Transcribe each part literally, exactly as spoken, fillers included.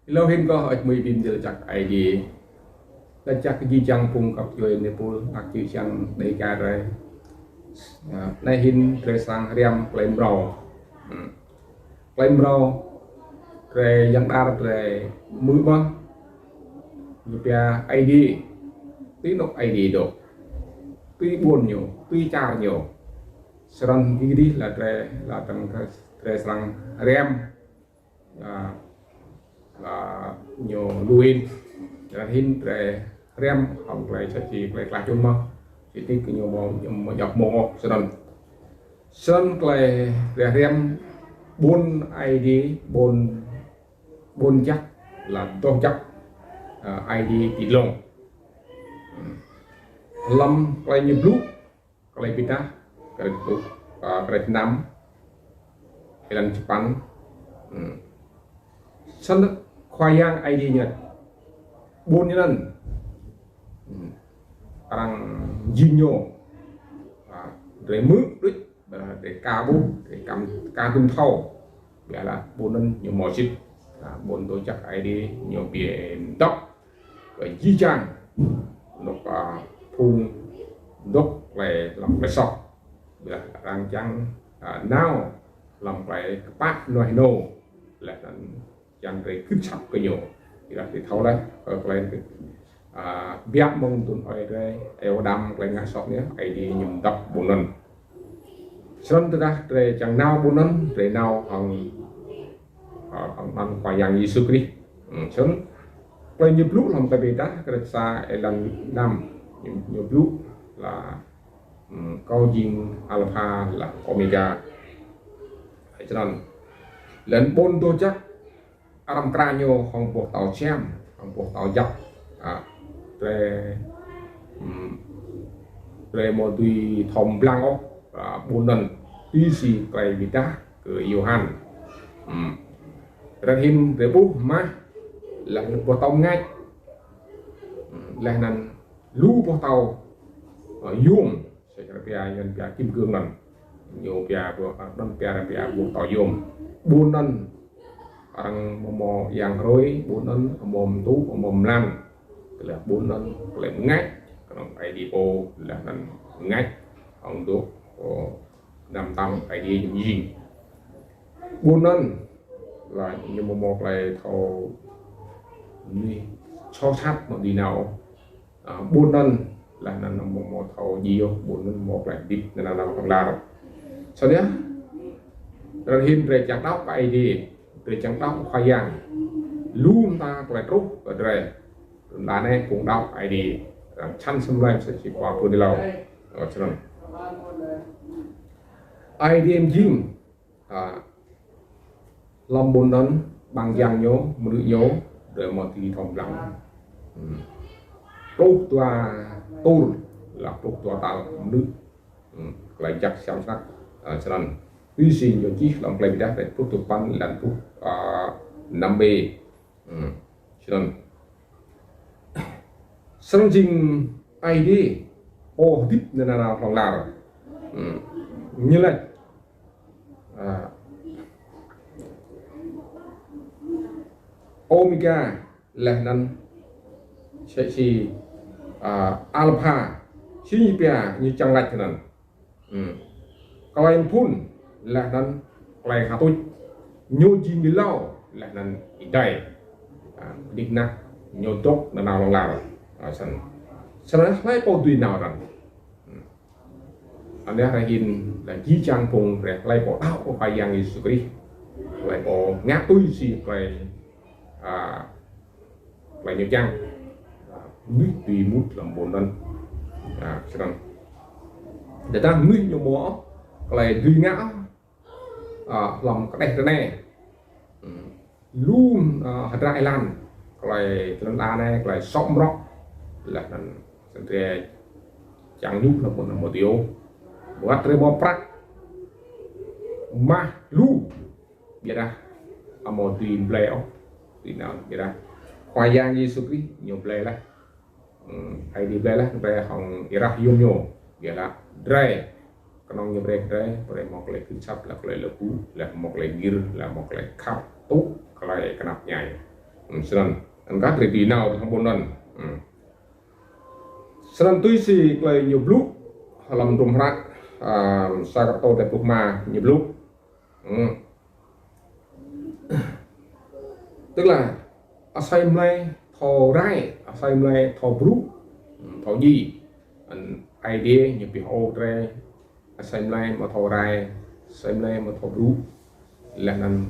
Êlâo hĭn kâo ăt mui bim dil čăk Aê Diê. Lač jăk kơ jih jang phung găp djuê nipul, ak čư̆ čhiăng Dega drei. Ơ, anei hĭn drei srăng hriăm klei mrâo. Hmm. Klei mrâo drei yang đar drei mư̆ mơh. Ñu pia Aê Diê. Tui anôk Aê Diê dôk. Tui ƀuôn ñu, tui čar ñu. Snăn gĭr dih lač drei, lač dơ̆ng drei srăng hriăm. Ơ, ơ, ñu lu hĭn. Leh hĭn drei hriăm hŏng klei čăt či klei klah čŭn mơh. Či ti kơ ñu mâo, ñu mâo djăp mông ôh snăn. Snăn klei drei hriăm ƀuôn Aê Diê, ƀuôn, ƀuôn jăk, lač doh jăk, ơ, Aê Diê ti dlông. Hmm. Hlăm klei ñu blŭ, Klei Bi Êdah, kdrêč pluh, ơ, kdrêč năm, êlan čpăn. Hmm. Snăn Khua Yang Aê Diê ñu lač. Ƀuôn ñu anăn. Hmm. Arăng jing ñu. Ơ, drei mư̆ đuč, ƀiădah drei ka ƀuh, drei ka, ka dŭm thâo. Ƀiădah ƀuôn anăn ñu mâo sĭt. Ơ, ƀuôn doh jăk Aê Diê ñu bi mdăp kơ jih jang anôk, ơ, phung dôk klei hlăm klei soh. Ƀiădah arăng čiăng, ơ, nao hlăm klei kpă ênuah ênô. Leh anăn čiăng drei gưt asăp kơ ñu. Ƀiădah drei thâo leh, ơ, klei, ơ, biă mơ̆ng dŭm ơi drei, ơ, Aê Adam klei ngă soh ñu, Aê Diê ñu mdăp ƀuôn anăn. Snăn tơdah drei čiăng nao ƀuôn anăn, drei nao hŏng, ơ, hŏng anăn Khua Yang Yêsu Krist. Hmm, snăn klei ñu blŭ hlăm Klei Bi Êdah, kdrêč sa êlan năm, ñu, ñu blŭ lač, hmm, kâo jing Alpha lač Ômêga. Snăn. Leh anăn ƀuôn doh jăk, arăng mkra ñu hŏng boh tâo čhiăm, hŏng boh tâo jăk. Ơ, drei, hmm, drei amâo dưi thâo mblang ôh, ơ, ƀuôn anăn, tui si Klei Bi Êdah kơ Yôhan. Hmm. Leh hĭn drei ƀuh mah, leh anăn boh tâo mngač. Hmm, leh anăn lu boh tâo, ơ, yuôm. Sĕ čar pia, Yuăn pia kim cương anăn. Ñu pia boh, anăn pia, pia boh tâo yuôm. Ƀuôn anăn arăng amâo mâo yang hruê, ƀuôn anăn amâo mâo mtŭ, amâo mâo mlan. Leh ƀuôn anăn klei mngač, knŏng Aê Diê pô, leh anăn mngač hŏng dôk, ơ, năm tăm Aê Diê ñu jing. Ƀuôn anăn lač ñu amâo mâo klei thâo mnuih soh sat amâo dưi nao. Ơ, ƀuôn anăn, leh anăn amâo mâo thâo djiê ôh, ƀuôn anăn mâo klei hdĭp nanao hlŏng lar. Snăn yơh, leh hĭn drei čiăng đăo kơ Aê Diê, drei čiăng đăo kơ Khua Yang. Lu mta klei truh kơ drei. Leh anăn phung đăo Aê Diê, arăng čhăn asei mlei msĕ si khua pô ti êlâo. Ơ, snăn. Aê Diê mjing, ơ, hlăm ƀuôn anăn, ƀăng jang ñu, mnuih ñu, drei amâo dưi thâo mblang. Hmm. Pluh dua tur, lač pluh dua tal mnuih. Hmm. Klei jăk siam snăk, ơ, snăn. Tui si ñu čih hlăm Klei Bi Êdah, kdrêč pluh dua păn, êlan pluh, ơ, năm b. Hmm. Snăn. Srăng jing Aê Diê, pô hdĭp nanao hlŏng lar. Hmm. Ñu lač, ơ, Ômêga, leh anăn msĕ si, ơ, Alpha, si ñu pia, ñu čiăng lač anăn. Hmm. Klei mphŭn, leh anăn klei hatuč. Ñu jing êlâo, leh anăn êdei. Ơ, nik nak ñu dôk nanao hlŏng lar. Ơ, snăn. Snăn hlei pô dưi nao anăn. Hmm. Anei leh hĭn lač jih jang phung drei hlei pô đăo kơ Khua Yang Yêsu Krist. Hlei pô ngă tui si klei, ơ, klei ñu čiăng. Mnuih dưi mŭt hlăm ƀuôn anăn. Ơ, snăn. Tơdah mnuih ñu mâo klei dưi ngă, ơ, hlăm kđeh tinei. Hmm. Lu, ơ, hdră êlan. Klei tơnăn anei, klei sŏk mrŏk. Leh anăn snăn drei čiăng ñu hlăm ƀuôn anăn amâo dưi ôh. Wăt drei mâo prăk mah lu. Ƀiădah amâo dưi blei ôh, dưi nao, ƀiădah Khua Yang Yêsu Krist ñu blei leh. Hmm, Aê Diê blei leh, blei hŏng êrah yuôm ñu. Ƀiădah drei, knŏng ñu brei drei, brei mâo klei gưt asăp, lač klei luă gŭ, lač mâo klei gĭr, lač mâo klei khăp, tŭ klei knap mñai. Snăn, anăn kah drei dưi nao ti hŏng ƀuôn anăn. Snăn tui si klei ñu blŭ hlăm hdruôm hră, a, sa Kôrantô dua pluh êma ñu blŭ. Tức là asei mlei thâo rai, asei mlei thâo brŭ, thâo djiê. Anăn Aê Diê ñu bi hơô drei, asei mlei amâo thâo rai, asei mlei amâo thâo brŭ. Leh anăn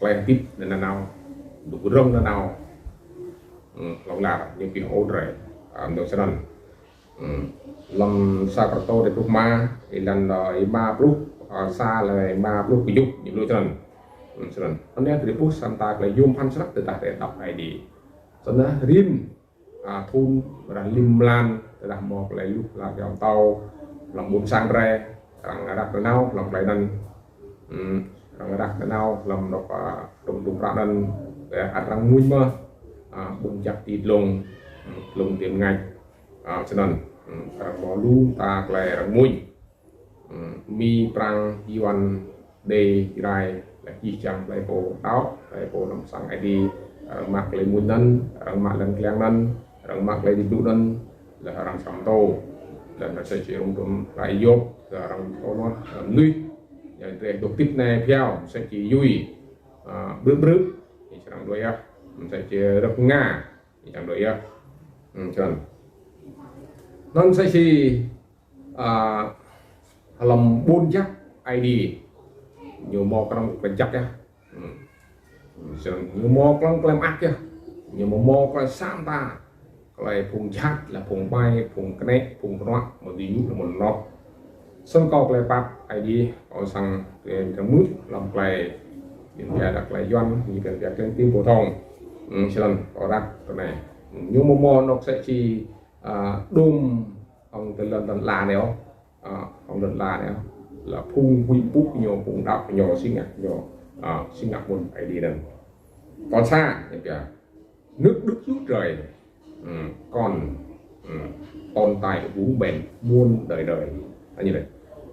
klei hdĭp nanao, dôk rơ̆ng nanao. Hlŏng lar ñu bi hơô drei. A, mdơ̆ng snăn. Hlăm sa Kôrantô dua pluh êma, êlan, a, êma pluh, a, sa leh êma pluh kjuh, ñu blŭ snăn. Snăn. Anei drei ƀuh sa mta klei yuôm bhăn snăk tơdah drei đăo Aê Diê. Snăn rĭm, a, thŭn, dah rĭm mlan, tơdah mâo klei luh lar kyâo mtâo hlăm ƀuôn sang drei, arăng răk nanao hlăm klei anăn. Arăng răk nanao hlăm anôk, a, hdruôm hdruôm hră anăn, leh arăng mmuñ mơh, a, ƀuôn jăk ti dlông, dlông ti mngač. A, snăn, arăng mâo lu mta klei arăng mmuñ. Mi, Prăng, Yuăn, Êđê, Jrai, leh jih jang hlei pô đăo, hlei pô hlăm sang Aê Diê, arăng mă klei mmuñ anăn, arăng mă lăn kliăng anăn, arăng mă klei Aê Diê blŭ anăn, leh arăng srăng mtô, leh msĕ si hdruôm hdruôm hră Y-Yôp, leh arăng mtô mơh, leh mnuih, yang drei dôk hdĭp anei bhiâo, msĕ si yui, a, brư̆ brư̆, ñu srăng đuĕ yơh, msĕ si rơ̆k mnga, ñu srăng đuĕ yơh. Snăn. Anăn msĕ si, a, hlăm ƀuôn jăk Aê Diê, ñu mâo knŏng klei jăk yơh. Snăn ñu mâo knŏng klei mơak yơh. Ñu mâo, mâo klei sa mta. Klei phung jhat leh phung ƀai, phung knĕ, phung knuă, amâo dưi ñu leh mơ̆ng anôk. Snăn kâo klei pap Aê Diê, kâo srăng, ơ, mŭt hlăm klei, ñu pia dah klei Yuăn, ñu pia, pia klei tim phổ thông. Snăn, kâo răk kơ anei. Ñu mâo mâo anôk msĕ si, a, đŭm hŏng ti lăn, lăn ala anei ôh. A, hŏng lăn ala anei ôh. Leh phung huĭ mpŭ ñu, phung đăo ñu, si ngă ñu, a, si ngă ƀuôn Aê Diê anăn. Kâo sa, ñu pia. Nước Đức Chúa Trời, ừ, còn, ừ, tồn tại vun vén muôn đời đời. Anăn ñu lĕ.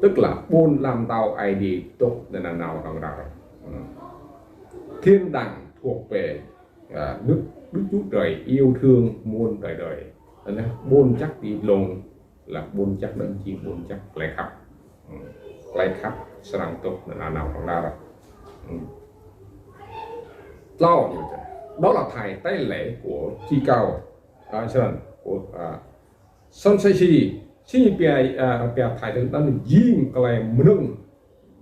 Tức là ƀuôn ala mtao Aê Diê dôk nanao rŏng răng. Ừ. Thiên đàng thuộc về, à, nước Đức Chúa Trời yêu thương muôn đời đời. Anăn ƀuôn jăk ti dlông, leh ƀuôn jăk anăn jing ƀuôn jăk klei khăp. Klei khăp srăng dôk nanao hlŏng lar. Tlâo, đó là thầy tế lễ của chi cao. À, snăn, của, à, snăn msĕ si, si pia, à, pia thầy tế lễ anăn jing klei mnơ̆ng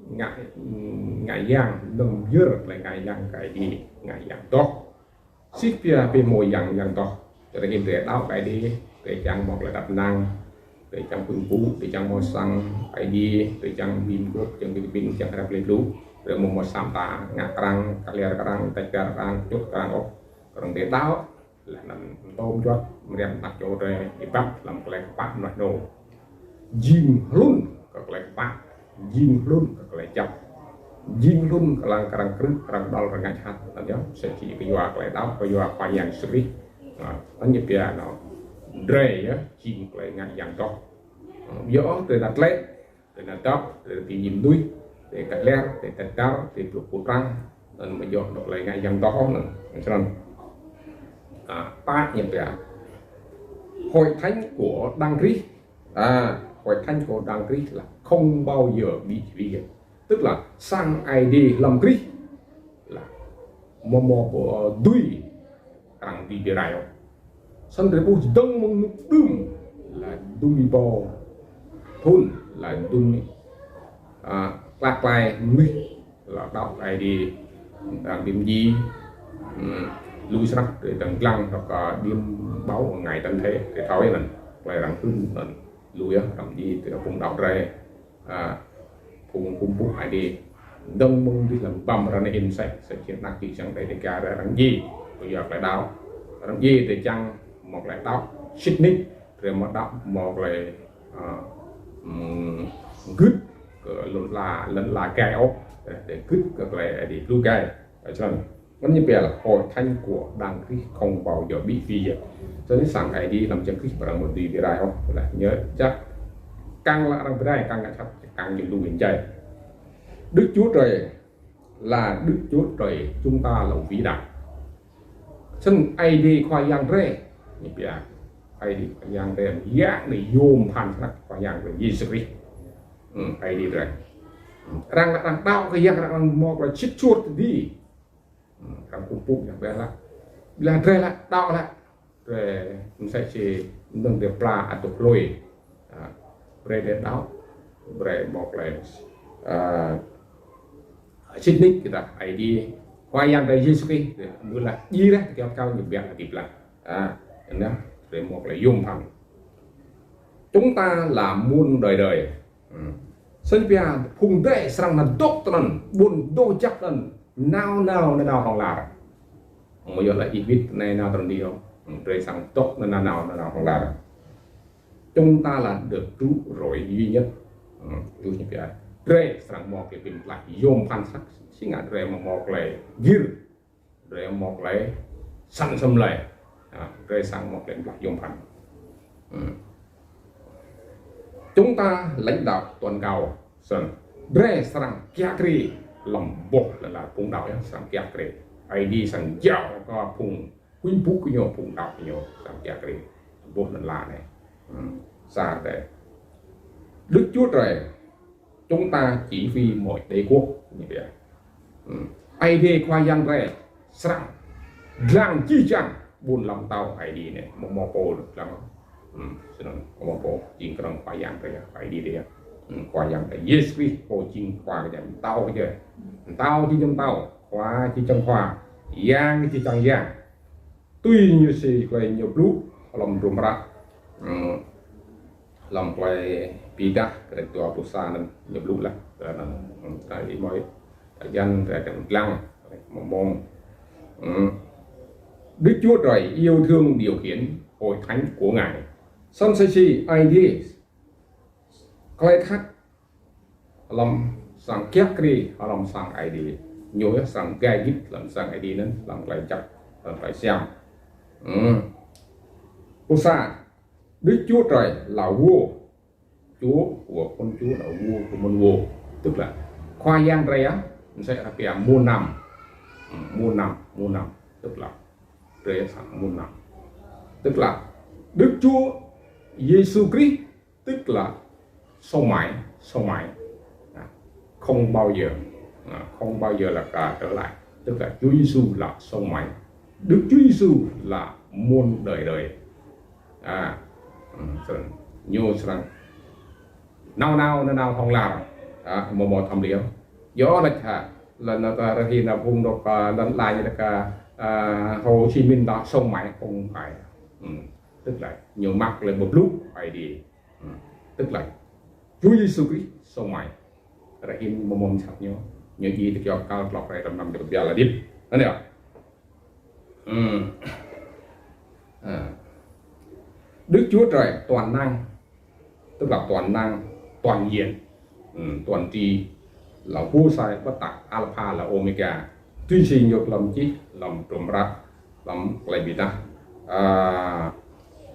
ngă, ngă yang, mnơ̆ng myơr klei ngă yang kơ Aê Diê, ngă yang doh. Si pia bi mâo yang, yang doh. Tơdah drei đăo kơ Aê Diê, drei čiăng mâo klei êđăp ênang, drei čiăng pŭ pŭ, drei čiăng mâo sang Aê Diê, drei čiăng bi mguôp, čiăng bi kpĭn, čiăng hrăp leh blŭ, drei amâo mâo sa mta ngă kơ arăng, kaliar kơ arăng, tĕč kơ arăng, čŭt kơ arăng ôh. Kơ arăng drei đăo, leh anăn mtô mjuăt, mriăm anak čô drei, êbat hlăm klei kpă mnuih nô. Jing hlŭn kơ klei kpă, jing hlŭn kơ klei jăk, jing hlŭn kơ arăng, kơ arăng krư̆, kơ arăng đăl, kơ arăng ngă jhat. Anăn yơh, msĕ si kyua klei đăo, kyua Khua Yang Yêsu Krist. Anăn ñu pia anăn drei yơh, jing klei ngă yang doh. Yơh, drei nao tlĕ, drei nao dăp, drei bi mdjiê mnuih, drei kaliar, drei tĕt dar, drei blŭ kŭt arăng. Anăn amâo djŏ dôk klei ngă yang doh anăn. Snăn. À, pă ñu pia. Hội thánh của Đấng Christ. À, hội thánh của Đấng Christ là không bao giờ bị hủy diệt. Tức là sang Aê Diê hlăm Krist là amâo mâo, ơ, dưi arăng dưi bi rai ôh. Snăn drei ƀuh dơ̆ng mơ̆ng ênuk đưm leh dŭm êbâo thŭn leh dŭm, à, klă klei mnuih leh đăo Aê Diê, arăng bi mdjiê, hm, lu snăk drei dơ̆ng dlăng dôk, à, điêm báo ngày tận thế, drei thâo anăn, klei arăng hưn anăn, lu yơh, arăng mdjiê, drei phung đăo drei, à, phung pŭ pŭ Aê Diê. Dơ̆ng mơ̆ng dih leh ƀăm ară anei msĕ, msĕ si anak čư̆ čhiăng drei Dega arăng mdjiê, kyua klei đăo. Arăng mdjiê drei čiăng mâo klei đăo, sĭt nik, drei amâo đăo mâo klei, à, hm, gưt kơ lăn ala, lăn ala gai ôh, drei gưt kơ klei Aê Diê blŭ gai. Snăn. Anăn ñu pia là hội thánh của Đấng Christ không bao giờ bị hủy diệt. Snăn sang Aê Diê hlăm Yang Krist arăng amâo dưi bi rai ôh. Leh ñu jăk, kăng leh arăng bi rai, kăng ngă jhat, kăng ñu lu ênjai. Đức Chúa Trời là Đức Chúa Trời chúng ta là vĩ đại. Snăn Aê Diê Khua Yang drei, ñu pia, Aê Diê Khua Yang drei, Yang anei yuôm bhăn snăk Khua Yang drei Yêsu Krist. Hmm, Aê Diê drei. Hmm, arăng, arăng đăo kơ Yang, arăng mâo klei sĭt suôr ti di. Hmm, arăng kkuh mpŭ Yang ƀiădah. Ƀiădah drei lač đăo lač. Drei msĕ si mnơ̆ng drei pla ăt dôk hlue. Ah, brei drei đăo, brei mâo klei, ah, sĭt nik kơ Aê Diê Khua Yang drei Yêsu Krist, mưn lač jih leh, kơ kâo ñu ƀiă hdĭp leh. Ah, anei, drei mâo klei yuôm bhăn. Chúng ta là muôn đời đời. Hmm. Snăn pia phung drei srăng nao dôk tinăn, ƀuôn doh jăk anăn, nao nao nanao hlŏng lar. Amâo djŏ lač ih wĭt anei nao tinăn dih ôh. Hmm, drei srăng dôk nanao nanao hlŏng lar. Chúng ta là được cứu rỗi duy nhất. Hmm, tui ñu pia. Drei srăng mâo klei bi mtlaih yuôm bhăn snăk, si ngă drei amâo mâo klei gĭr. Drei mâo klei săn asei mlei. Ah, drei srăng mâo klei mtlaih yuôm bhăn. Hmm. Chúng ta lãnh đạo toàn cầu. Snăn. Drei srăng kiă kriê hlăm boh lăn ala phung đăo yơh srăng kiă kriê. Aê Diê srăng jao kơ phung huĭ mpŭ kơ ñu, phung đăo kơ ñu srăng kiă kriê boh lăn ala anei. Hmm. Sa drei. Đức Chúa Trời chúng ta chỉ huy mọi đế quốc, ñu pia. Hmm. Aê Diê Khua Yang drei srăng dlăng jih jang ƀuôn ala mtao Aê Diê anei, amâo mâo pô dlăng. Hmm, snăn, amâo mâo pô, jing knŏng Khua Yang drei, Aê Diê drei. Hmm, Khua Yang drei, Yêsu Krist, pô jing Khua Yang mtao kơ drei. Mtao jih jang mtao, Khua jih jang khua, Yang jih jang yang. Tui ñu si klei ñu blŭ hlăm hdruôm hră. Hmm. Hlăm klei bi êdah, kdrêč dua pluh sa anăn ñu blŭ leh. Anăn, hmm, ta ih mâo, ta yan, ta dlăng, mâo mông. Hmm. Đức Chúa Trời yêu thương điều khiển hội thánh của Ngài. Snăn msĕ si Aê Diê klei khăt hlăm sang kiă kriê, hlăm sang Aê Diê. Ñu yơh srăng gai gĭt hlăm sang Aê Diê anăn, hlăm klei jăk, hlăm klei siam. Hmm. Pluh sa, Đức Chúa Trời là vua, Chúa của quân Chúa, là vua của quân vua. Tức là Khua Yang drei yơh, msĕ si pia muôn năm. Hmm, muôn năm, muôn năm. Tức là drei srăng muôn năm. Tức là Đức Chúa Yêsu Krist tức là sống mãi, sống mãi. À, không bao giờ, à, không bao giờ là cả trở lại. Tức là Chúa Giêsu là sống mãi. Đức Chúa Giêsu là muôn đời đời. À, ừ, snăn. Ñu srăng nao nao, nao nao hlŏng lar. À, amâo mâo thăm liêu. Djŏ lač hă, lăn anăn ta rơhĭ nao phung dôk, à, lăn ala ñu dôk, à, Hồ Chí Minh đã sống mãi, không phải. Ừ, tức là ñu mă klei bi blŭ Aê Diê. Hmm. Tức là Chúa Giêsu Krist sống mãi. Rơhĭ amâo mâo msat ñu. Ñu djiê ti kyâo kal tlŏ hruê hlăm năm djăp bial hdĭp. Anăn yơh. Hmm. À. Đức Chúa Trời toàn năng, tức là toàn năng, toàn diện, hmm, toàn tri, là vua sai bất tạc, Alpha là Omega. Tui si ñu hlăm čih hlăm hdruôm hră, hlăm klei bi êdah, à,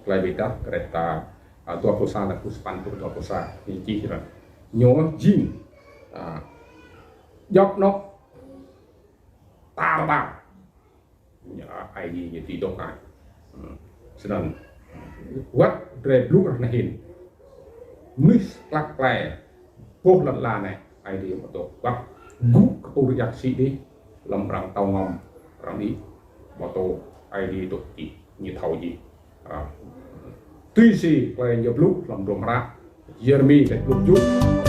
klei bi êdah, kdrêč, à, à, dua pluh sa, dua pluh sa, ñu čih leh. Ñu jing, à, djŏp anôk tar ƀar. Ñu, à, Aê Diê ñu ti dôk ai. Hmm. Snăn. Wăt drei blŭ ară anei hĭn. Mnuih klăk klei. Boh lăn ala anei, Aê Diê mtô wăt gŭ kơ pô yak sĭ dih, hlăm arăng tâo ngăm, arăng đĭ, mtô Aê Diê dôk jih, ñu thâo jih. À. Tui si klei ñu blŭ hlăm hdruôm hră Yêrêmi kdrêč pluh kjuh.